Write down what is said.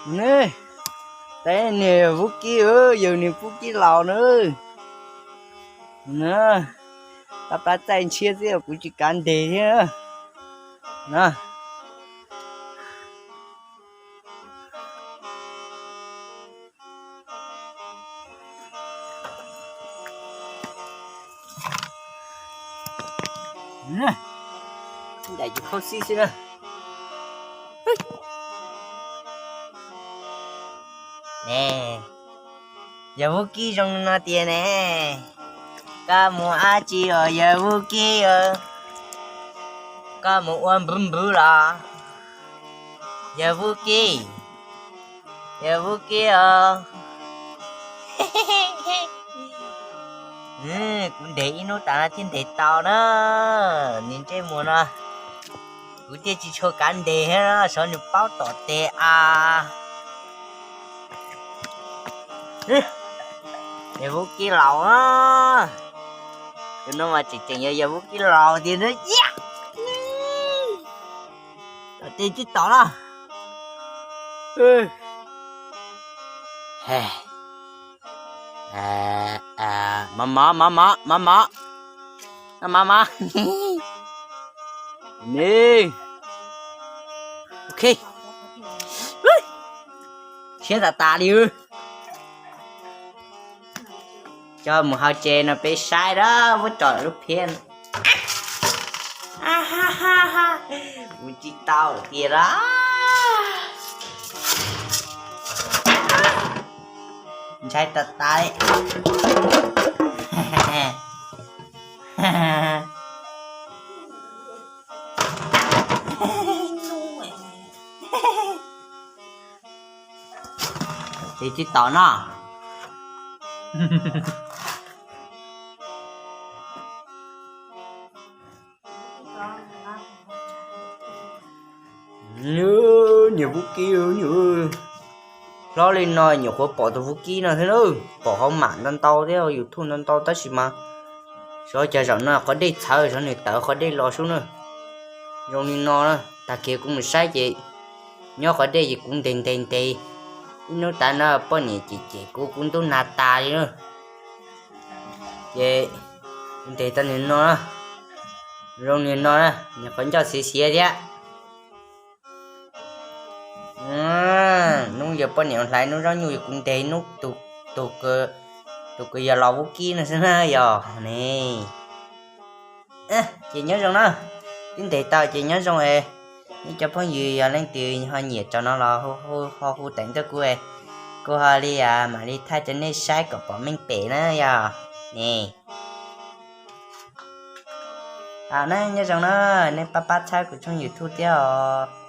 Ne, tej niag Vub Kib, yawg niag Vub Kib laus na. Na, pab pab txaij ntshiab xwb, kuv tsis kav ntes thiab na. Ncaim ces khaub xib xwb na. Ne, yawg Vub Kib zoo no tiag ne. Koj mus dab tsi os yawg Vub Kib? Koj mus ua npwv npwv los? Yawg Vub Kib, yawg Vub Kib os. Kuv ntes ib hnub tas no thiaj ntes tau na. Niag ntsej muag no, kuv thiaj tsis tshua kav ntes thiab, xyov nws paub tom tes a. Yawg Vub Kib laus, tus no mas tseem tseem yog yawg Vub Kib laus tiag na. Tom tes tsis tom los. Mov mov mov mov mov mov, mov mov. Ne, ok, siab tas tas li. Coj mus hau tsev no peb saib dab vuab tsom lub phiab. Ua tsis tau tiag los. Ntshai tas tas li. Tes tsis tom no. Niag Vub Kib, hlob li no nyuam qhuav pom tus Vub Kib no thiab na. Pom hauv mam ntau ntau thiab YouTube ntau ntau tab sis mas xyov cas zaum no qhov dej txhawv, xyov nws tawm qhov dej los sub na. Zoo li no na, tag kis kuv mus saib ces nyob qhov dej ces kuv ntes ntes ntes. Ib hnub tas no poj niam cem cem kuv, kuv ntub nag tas li na. Ces kuv ntes tau nws no, zoo nws no na, nws qhov ncauj xiav xiav thiab. Hnub yog poj niam hlais hnub zaub nyuj, kuv ntes hnub tus, tus kws yog los Vub Kib no xwb na yog ne. Ces nyob zoo na, twb ntes tau ces nyob zoo es. Nej cov phooj ywg yog leej twg ho nyiam tsov no los ho hu teev tuaj kuv, kuv ho li mam li thaij rau nej saib kom pom meej pem na yog ne. Aws, nyob zoo na, nej pab pab txhawb kuv tshooj YouTube thiab os.